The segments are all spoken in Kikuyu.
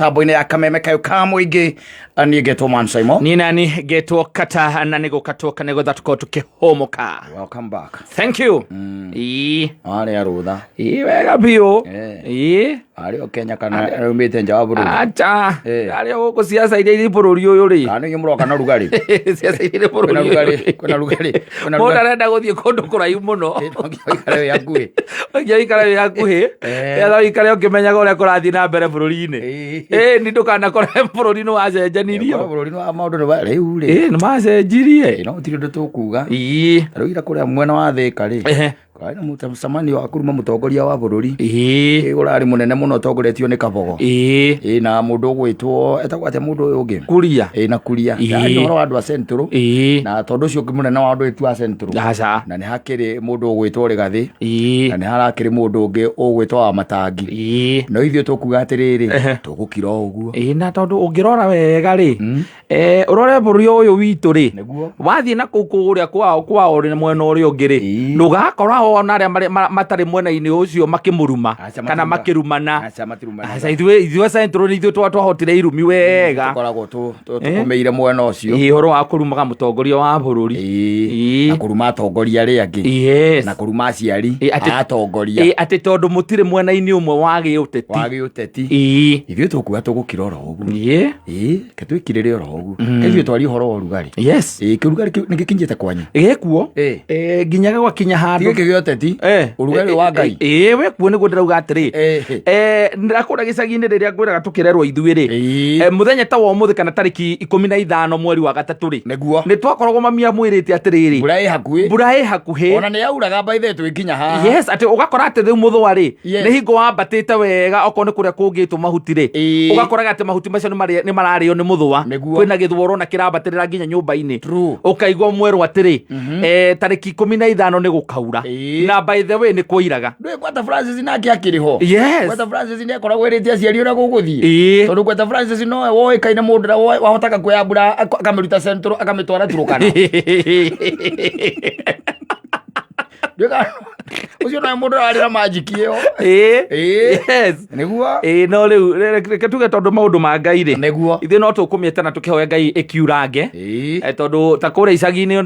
Mĩtambo-inĩ ya kameme kayo ka mũingĩ. Niĩ ngetwo Man Simon. Niĩ nani ngetwo Kata na nĩ gũka twoka nĩ getha tũkorwo tũkĩhũmũka. Welcome back. Thank you. Ĩĩ. Warĩ arũtha. Ĩĩ wega biũ. Ĩĩ. Arĩ o Kenya kana aumĩte nja wa bũrũri? Acha. Arĩ o gũkũ ciaca iria irĩ bũrũri ũyũ rĩ. Kana nĩ mũroka na rugarĩ? Ciaca iria irĩ bũrũri Kwĩna ũyũ rugarĩ, rĩ. kwĩna rugarĩ, kwĩna Mũndũ rugarĩ. arenda gũthiĩ kũndũ kũraihu mũno. No nginya ũikare wĩ hakuhĩ. Nginya ũikare wĩ hakuhĩ. Nĩgetha ũikare ũkĩmenyaga ũrĩa kũrathiĩ na mbere bũrũri-inĩ. Ĩĩ nĩ ndũkanakore bũrũri nĩ wacenjanirio. Korwo bũrũri wa maũndũ nĩ rĩu rĩ. Ĩĩ nĩ macenjirie. No gũtirĩ ũndũ tũkuga. Ĩĩ. Ta rĩu ira kũrĩa mwena wa Thĩka rĩ. Kwarĩ na mũcemanio wa kũruma mũtongoria wa bũrũri. Ĩĩ. Ũrarĩ mũnene mũno ũtongoretio nĩ Kabogo. Ĩĩ. Ĩĩ na mũndũ ũgwĩtwo etagwo atĩa mũndũ ũyũ ũngĩ? Kuria. Ĩĩ na Kuria. Ĩĩ. Yarĩ ũhoro wa andũ a Central. Ĩĩ. Na tondũ ũcio ũngĩ mũnene wa andũ tu a Central. Aca. Na nĩ hakĩrĩ mũndũ ũgwĩtwo Rĩgathĩ. Ĩĩ. Na nĩ harakĩrĩ mũndũ ũngĩ ũgwĩtwo wa Matangi. Ĩĩ. No ithuĩ tũkuga atĩrĩrĩ, tũgũkira o ũguo. Ĩĩ na tondũ ũngĩrora wega rĩ, ũrore bũrũri ũyũ witũ rĩ, Nĩguo. Wathiĩ na kũu kũrĩa kwao kwao rĩ mwena ũrĩa ũngĩ rĩ, ndũgakora ona arĩa matarĩ mwena-inĩ ũcio makĩmũruma Aca, kana matiruma. makĩrumana. Aca, matirumanaga. Aca, ithuĩ Central nĩ ithuĩ twahotire irumi wega. Tũkoragwo tũkũmĩire mwena ũcio. Ĩĩ, ũhoro wa kũrumaga mũtongoria wa bũrũri. Ĩĩ. Ĩĩ. Na kũruma atongoria arĩa angĩ. Yes. Na kũruma aciari Ĩĩ, a atongoria. Ĩĩ, atĩ tondũ mũtirĩ mwena-inĩ ũmwe wa gĩũteti. Wa gĩũteti. Ĩĩ. Ithuĩ tũkuga tũgũkira oro ũguo. Ĩĩ. Ĩĩ, ke twĩkirĩre oro ũguo. Ke ithuĩ twarie ũhoro wa ũrugarĩ. Yes. Ĩĩ, kĩũrugarĩ kĩu nĩgĩkinyĩte kwanyu? Gĩkuo. Ĩĩ. Nginya gwakinya handũ. Ti gĩkĩ gĩa ũteti. Ũrugarĩ wa Ngai. Ĩĩ, wĩkuo nĩguo ndĩrauga atĩrĩ. Ĩĩ. Ndĩrakũra gĩcagi-inĩ rĩrĩa ngwĩraga tũkĩrerwo ithuĩ rĩ. Ĩĩ. Mũthenya ta wa ũmũthĩ kana tarĩki 15 mweri wa gatatũ rĩ. Nĩguo. Nĩ twakoragwo mami amwĩrĩte atĩrĩrĩ. Mbura ĩ hakuhĩ. Mbura ĩ hakuhĩ. Ona nĩ yauraga by the way twĩkinya haha. Yes, atĩ ũgakora atĩ rĩu mũthũa rĩ. Yes. Nĩ hingo wambatĩte wega okorwo nĩ kũrĩa kũngĩtwo mahuti rĩ. Ĩĩ. Ũgakoraga atĩ mahuti macio nĩ mararĩo nĩ mũthũa. Nĩguo. Kwĩna gĩthũa ũrona kĩrambatĩrĩra nginya nyũmba-inĩ. True. Ũkaigua mwerwo atĩrĩ, tarĩki 15 nĩ gũkaura. Ĩĩ. Na by the way nĩ kwoiraga. Ndũĩ Gwata Francis nake akĩrĩ ho. Yes. Gwata Francis nĩ akoragwo ĩrĩte aciari ũrĩa gũgũthiĩ. Ĩĩ. Tondũ Gwata Francis nowe woĩkaine mũndũ ũrĩa wahotaga kuoya mbura akamĩruta Central akamĩtwara Turukana. Ndũĩ kana ũcio nowe mũndũ ũrĩa warĩ na magic ĩyo. Ĩĩ. Ĩĩ. Yes. Nĩguo. Ĩĩ no rĩu reke tuge tondũ maũndũ ma Ngai rĩ. Nĩguo. Ithuĩ no tũkũmĩeta na tũkĩhoe Ngai ĩkiurange. Ĩĩ. Tondũ ta kũrĩa icagi-inĩ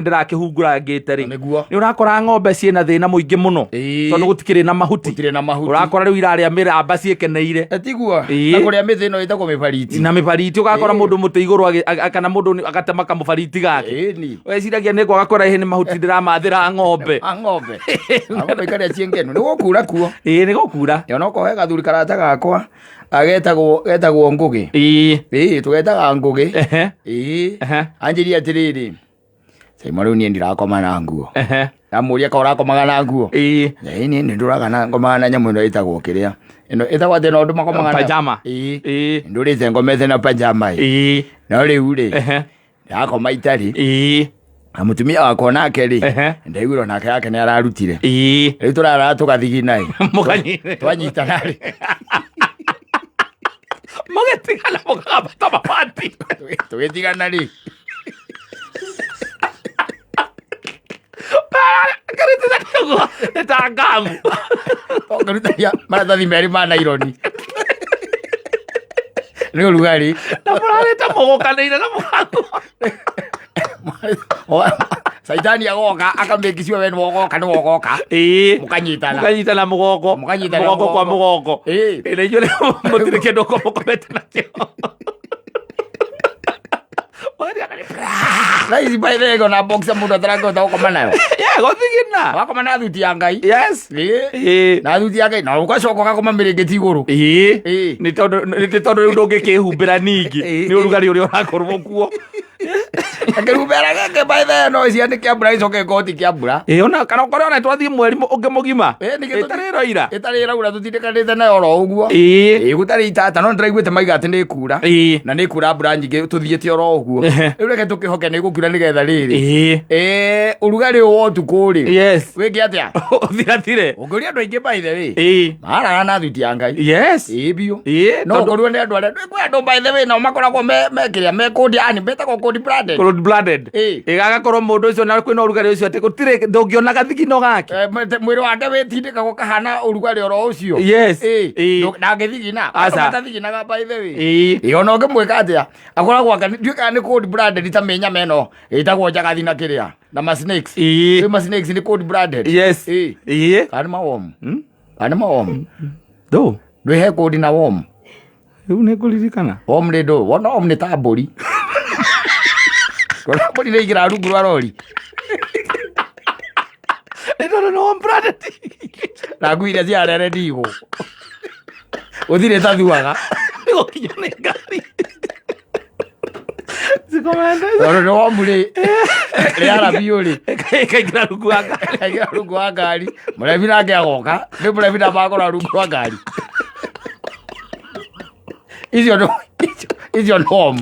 ndĩrakĩhungurangĩte rĩ. Nĩguo. Nĩ ũrakora ng'ombe ciĩna thĩna mũingĩ mũno. Ĩĩ. Tondũ gũtikĩrĩ na mahuti. Gũtirĩ na mahuti. Ũrakora rĩu irarĩa mĩramba ciĩkeneire. Tiguo. Ĩĩ. Na kũrĩa mĩtĩ ĩno ĩtagwo mĩbariti. Na mĩbariti ũgakora Ĩĩ. mũndũ mũtĩ igũrũ kana mũndũ agatema kamũbariti gake. Ĩni. Weciragia nĩ kwaga kũraihi nĩ mahuti ndĩramathĩra ng'ombe. A ng'ombe. A ng'ombe ikarĩa ciĩ ngenu. Nĩ gũkura kuo. Ĩĩ nĩ gũkura. Ona okorwo he gathuri karata gakwa agetagwo getagwo Ngũgĩ. Ĩĩ. Ĩĩ tũgetaga Ngũgĩ. Ehe. Ĩĩ. Ehe. Anjĩria atĩrĩrĩ. Saimo rĩu niĩ ndirakoma na nguo. Ehe. Ndamũria ka ũrakomaga na nguo. Ĩĩ. Ĩĩ niĩ nĩ ndũraga na ngomaga na nyamũ ĩno ĩtagwo kĩrĩa. Ĩno ĩtagwo atĩ no andũ makomaga na. Pajama. Ĩĩ. Ĩĩ. Ndũrĩte ngomete na pajama ĩ. Ĩĩ. No rĩu rĩ. Ehe. Ndakoma itarĩ. Ĩĩ. Na mũtumia wakwa nake rĩ. Ehe. Ndaiguire nake yake nĩ ararutire. Ĩĩ. Rĩu tũrarara tũgathigina ĩ. Mũkanyi- Twanyitana rĩ. Mũgĩtigana mũkagamba mabati. Tũgĩtigana rĩ. Karĩtithania ũguo nĩ ta ngamu. Tũkarutania maratathi merĩ ma naironi. Nĩ ũrugarĩ. Na mũrarĩte mũgũkanĩire na mũgaku. Caitani agoka akamĩkicua we nĩwe ũgoka nĩwe ũgoka. Ĩĩ. Mũkanyitana. Mũkanyitana mũgongo. Mũkanyitana Mũgongo kwa mũgongo. Ĩĩ. Ĩĩ na inyuĩ mũtirĩ kĩndũ mũkomete nakĩo. Thaa ici by the way, na boxer mũndũ atarangĩhota gũkoma nayo. Yeah, gũthigina. Wakoma na thuti ya Ngai. Yes. Ĩĩ. Ĩĩ. Na thuti ya Ngai na ũgacoka ũgakoma mĩrĩngĩti igũrũ. Ĩĩ. Ĩĩ. Nĩ tondũ nĩ tondũ rĩu ndũngĩkĩhumbĩra ningĩ Ĩĩ. nĩ ũrugarĩ ũrĩa ũrakorwo kuo. Akĩhumbĩra gĩkĩ by the way, no cianĩ kĩa mbura gĩcoke gĩkorwo ti kĩa mbura. Ĩĩ ona kana ũkore ona twathiĩ mweri ũngĩ mũgima. Ĩĩ, nĩkĩ tũti- Ĩtarĩ ĩroira. Ĩtarĩ ĩraura tũtindĩkanĩte nayo oro ũguo. Ĩĩ. Ĩĩ gũtarĩ itata no nĩndĩraiguĩte maiga atĩ nĩ ĩkura. Ĩĩ. Na nĩ ĩkura mbura nyingĩ tũthiĩte oro ũguo. Ehe. Rĩu reke tũkĩhoke nĩ ĩgũkiura nĩgetha rĩrĩ. Ĩĩ. Ĩĩ ũrugarĩ ũyũ wa ũtukũ rĩ. Yes. Wĩke atĩa? Ũthirathire. Ũngĩũria andũ aingĩ by the way. Ĩĩ. Mararaga na thuti ya Ngai. Yes. Ĩĩ biũ. Ĩĩ. No tondũ- ũkorirwo nĩ andũ arĩa kwĩ andũ by the way nao makoragwo me me kĩrĩa me kũndi yani metagwo kũndi blood. blooded. Cold blooded. Ĩĩ. Ĩgagakorwo mũndũ ũcio na kwĩna ũrugarĩ ũcio atĩ gũtirĩ ndũngĩona gathigino gake. Mwĩrĩ wake wĩtindĩkagwo kahana ũrugarĩ oro ũcio. Yes. Ĩĩ. Ĩĩ. Ndangĩthigina. Aca. Matathiginaga by the way. Ĩĩ. Ĩĩ, ona ũngĩmwĩka atĩa akoragwo anga ndiũĩ kana nĩ cold blooded ta mĩnyama ĩno ĩtagwo njagathi na kĩrĩa na ma snakes. Ĩĩ. Ĩ, ma snakes nĩ cold blooded. Yes. Ĩĩ. Ĩĩ. Kana nĩ ma worm. Kana nĩ ma worm. Ndũ. Ndwĩ he cold na worm. Rĩu nĩ ngũririkana. Worm nĩ ndũ. Wona worm nĩ ta mbũri. Wona mbũri nĩ ĩingĩraga rungu rwa rori. Nĩ tondũ nĩ warm blooded. Na ngui iria ciarere ndigũ. Gũtirĩ tathuaga. Nĩ gũkinywo nĩ ngari. Cikomende. Tondũ nĩ worm rĩ. Rĩara biũ rĩ. Ĩkaingĩra rungu wa ngari. Aingĩra rungu wa ngari. Mũrebi nake agoka. Nĩ mũrebi ndamagũra rungu rwa ngari. Icio no icio nĩ worm.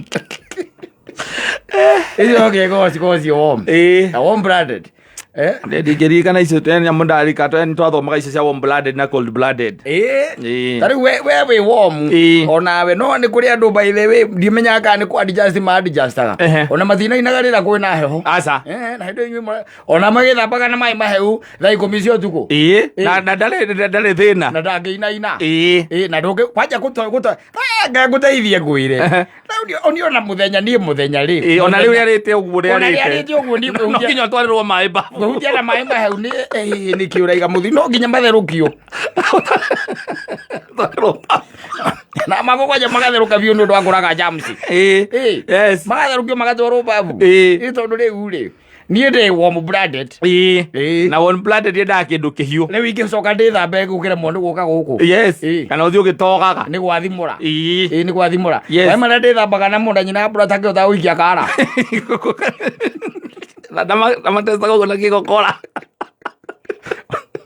Icio no kĩgo cikorwo ciĩ worm. Ĩĩ. Na warm blooded. Eh? Ndingĩririkana icio tene nyamũ ndarika tene twathomaga icio cia warm blooded na cold blooded. Ĩĩ. Ĩĩ. Ta rĩu we wĩ warm Ĩĩ. onawe no nĩ kũrĩ andũ by the way ndimenyaga kana nĩ kũ adjust ma adjustaga Ehe. ona matinainaga rĩrĩa kwĩna heho. Aca. Eh, na hĩndĩ inyuĩ ona magĩthambaga na maĩ mahehu thaa 10 cia ũtukũ. Ĩĩ. Ĩĩ. Na ndarĩ thĩna. Na ndangĩinaina. Ĩĩ. Ĩĩ, na ndũngĩ kwanja gũto gũto ngũteithie ngwĩre. Ehe. Rĩu niĩ ona mũthenya niĩ mũthenya rĩ. Ĩĩ, ona rĩu rĩarĩte ũguo Ona rĩarĩte. rĩarĩte ũguo niĩ No ngwĩhutia nginya ũtwarĩrwo maĩ babu. ngwĩhutia na maĩ mahehu nĩ ĩĩ, nĩkĩ ũraiga mũthi no nginya matherũkio. Ũtwarĩrwo babu. Na magũkwanja magatherũka biũ nĩ ũndũ wa kũraga germs. Ĩĩ. Ĩĩ. Yes. Magatherũkio magatwarwo babu. Ĩĩ. Ĩĩ, tondũ rĩu rĩ niĩ ndĩ warm blooded. Ĩĩ. Ĩĩ. Na warm blooded yendaga kĩndũ kĩhiũ. Rĩu ingĩcoka ndĩthambe gũkĩremwo nĩ gũka gũkũ. Yes. Ĩĩ. Kana ũthiĩ ũgĩtogaga. Nĩ gwathimũra. Ĩĩ. Ĩĩ nĩ gwathimũra. Yes. Maĩ marĩa ndĩthambaga namo na nyina mbura takĩhota gũikia kara. Na matestaga ũguo na kĩgokora.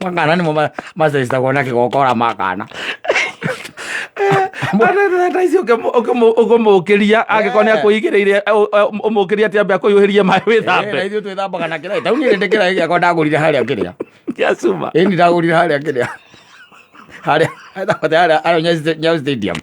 Makana nĩmo macecitagwo na kĩgokora makana. Ta icio ũkĩmũkĩria angĩkorwo nĩ akũigĩrĩire ũmũkĩrie atĩ ambe akũhiũhĩrie maĩ Na wĩthambe. ithuĩ twĩthambaga na kĩraĩ. Tau niĩ ndĩ kĩraĩ gĩakwa ndagũrire harĩa kĩrĩa. Kĩa cuma. Ĩĩ ni ndagũrire harĩa kĩrĩa. Harĩa harĩa harĩa Nyayo Stadium.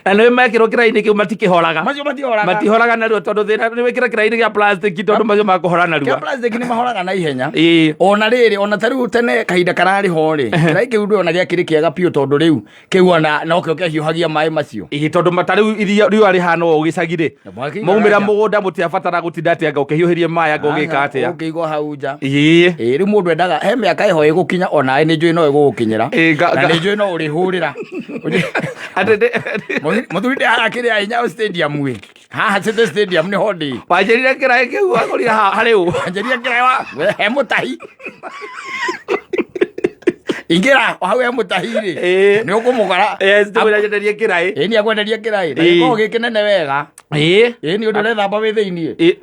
Na nĩ mekĩrwo kĩraĩ-inĩ kĩu matikĩhoraga. Macio matihoraga. Matihoraga narua tondũ thĩna nĩ wĩkĩra kĩraĩ-inĩ gĩa plastic tondũ macio makũhora Kĩa narua. plastic nĩ mahoraga na ihenya. Ĩĩ. Ona rĩrĩ ona ta rĩu tene kahinda kararĩ ho rĩ kĩraĩ kĩu ndũĩ ona gĩakĩrĩ kĩega biũ tondũ rĩu kĩu ona nokĩo kĩahiũhagia maĩ macio. Ĩĩ tondũ ta rĩu iria riũa rĩhana ũũ gĩcagi rĩ Na mwaki maumĩra nja. mũgũnda mũtiabatara gũtinda atĩ anga ũkĩhiũhĩrie maĩ anga ũgĩka atĩa. Ũkĩigwo hau nja. Ĩĩ. Ĩĩ rĩu mũndũ endaga he mĩaka ĩho ĩgũkinya onawe nĩ njũĩ no ĩgũgũkinyĩra. Ĩĩ, Na nĩ njũĩ no ũrĩhũrĩra. Atĩ Mũthuri ndĩ haha kĩrĩa Nyayo Stadium ĩ. Haha City Stadium nĩho ndĩ. Wanjĩrire kĩraĩ kĩu wagũrire harĩ ũ? Wanjĩrire kĩraĩ wa he mũtahi. Ingĩra o hau he mũtahi rĩ. Ĩĩ. Nĩ ũkũmũkora. Yes, ndĩmwĩra nyenderie kĩraĩ. Ĩĩ nĩ akwenderia kĩraĩ. Na Ĩĩ. gĩkoragwo gĩ kĩnene wega. Ĩĩ. Ĩĩ nĩ ũndũ ũrethamba wĩ thĩiniĩ. Ĩĩ.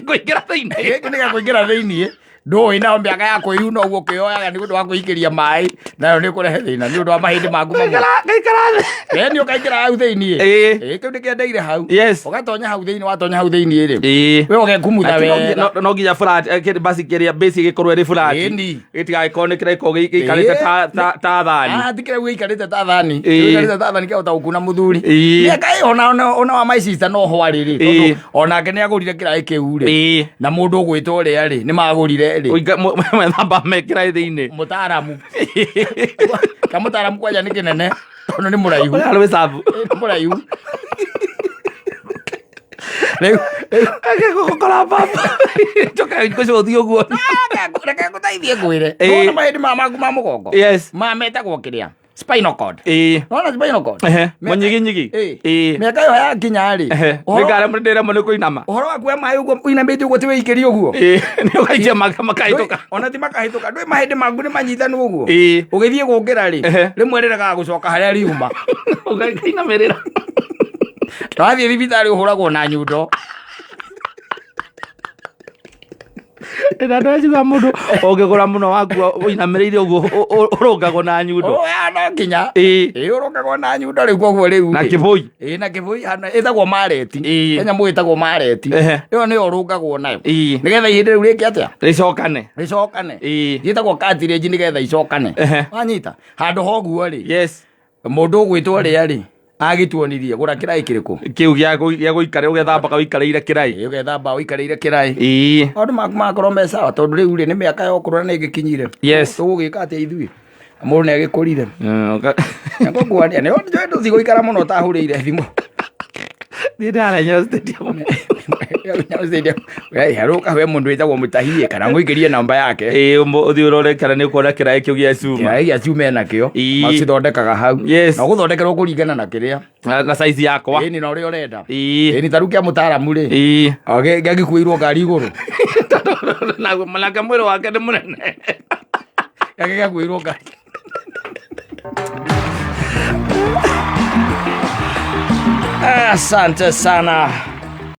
Ngũingĩra thĩinĩ. Gĩkĩ nĩ gĩa kũingĩra thĩiniĩ. Ndũĩ nao mĩaka ya kwĩyuna ũguo ũkĩoyaga nĩ ũndũ wa kwĩingĩria maĩ nayo nĩ ũkũrehe thĩna nĩ ũndũ wa mahĩndĩ maku mamwe. Ngaikara thĩ. Ĩĩ nĩ ũkaingĩra hau thĩiniĩ. Ĩĩ. Ĩĩ kĩu nĩkĩendeire hau. Yes. Ũgatonya hau thĩiniĩ watonya hau thĩiniĩ rĩ. Ĩĩ. We ũgekumutha wega. No nginya flat basi kĩrĩa base ĩgĩkorwo ĩrĩ flat. Ĩni. Gĩtigagĩkorwo nĩ kĩrakorwo gĩikarĩte ta thani. Ah, ti kĩrĩa gĩikarĩte ta thani. Ĩĩ. Gĩikarĩte ta thani kĩahota gũkuna mũthuri. Ĩĩ. Mĩaka ĩyo ona wa my sister no ho arĩ rĩ. Ĩĩ. Tondũ onake nĩ agũrire kĩraĩ kĩu rĩ. Ĩĩ. Na mũndũ ũgwĩtwo ũrĩa rĩ nĩ magũrire rĩ. Methamba mekĩraĩ thĩinĩ. Mũtaaramu. Ka mũtaaramu kwanja nĩ kĩnene tondũ nĩ mũraihu. Ũrĩa arĩ sabu. Ĩĩ, nĩ mũraihu. Rĩu Gũkora baba. Njoka ngũcũthi ũguo. reke ngũteithie ngwĩre. Ĩĩ. Nĩwona mahĩndĩ maya maku ma mũgongo. Yes. Maya metagwo kĩrĩa? Spinal cord. Ĩĩ. Nĩwona spinal cord? Ehe. Mũnyiginyigi. Ĩĩ. Ĩĩ. Mĩaka ĩyo yakinya rĩ. Ehe. Ũhoro Nĩngaremwo nĩ kũinama. ũhoro waku wa maĩ ũguo ũinamĩte ũguo ti wĩikĩrie ũguo. Ĩĩ. Nĩ ũgaikia makahĩtũka. Ona ti makahĩtũka. Ndũĩ mahĩndĩ maku nĩ manyitanu ũguo. Ĩĩ. Ũgĩthiĩ gũkĩra rĩ, Ehe. rĩmwe rĩregaga gũcoka harĩa riuma. Ũgainamĩrĩra. Na wathiĩ thibitarĩ ũhũragwo na nyundo. Na ndĩraciga mũndũ ũngĩgũra mũno waku ũinamĩrĩire ũguo ũrũngagwo na nyundo. Oya no nginya. Ĩĩ. Ĩĩ ũrũngagwo na nyundo rĩu koguo rĩu. Na rĩ. kĩbũi. Ĩĩ na kĩbũi hana ĩtagwo mareti. Ĩĩ. He nyamũ ĩtagwo mareti. Ehe. Ĩyo nĩyo ũrũngagwo nayo. Ĩĩ. Nĩgetha ihĩndĩ rĩu rĩke atĩa? Rĩcokane. Rĩcokane. Ĩĩ. Gĩtagwo cartilage nĩgetha icokane. Ehe. Wanyita? Handũ ha ũguo rĩ. Yes. Mũndũ ũgwĩtwo ũrĩa rĩ. Agĩtuonirie gũra kĩraĩ kĩrĩkũ? Kĩu gĩa gũikara ũgethambaga ũikarĩire kĩraĩ. Ĩ, ũgethamba ũikarĩire kĩraĩ. Ĩĩ. Maũndũ maku magakorwo me sawa, tondũ rĩu rĩ, nĩ mĩaka ya ũkũrũ na nĩ ĩgĩkinyire. Yes. Tũgũgĩka atĩa ithuĩ? Mũndũ nĩ agĩkũrire. Ũka- Nĩngũkuonia, nĩ njũĩ ndũthigũikara mũno ũtahũrĩire thimũ. Thiĩ ndara Nyayo Stadium. Nyayo Stadium. We, harũka we mũndũ wĩtagwo mũtahie kana ngũikĩrie namba yake. Ĩĩ, ũthiĩ ũrore kana nĩ ũkuona kĩraĩ kĩu gĩa cuma. Kĩraĩ gĩa cuma enakĩo. Ĩĩ. Macithondekaga hau. Yes. Na ũgũthondekerwo kũringana na kĩrĩa. Na size yakwa. Ĩni na ũrĩa ũrenda. Ĩĩ. Ĩni ta rĩu kĩa mũtaaramu rĩ. Ĩĩ. Gĩagĩkuĩirwo ngari igũrũ. Nake mwĩrĩ wake nĩ mũnene. Gĩake gĩakuĩirwo ngari. Asante sana.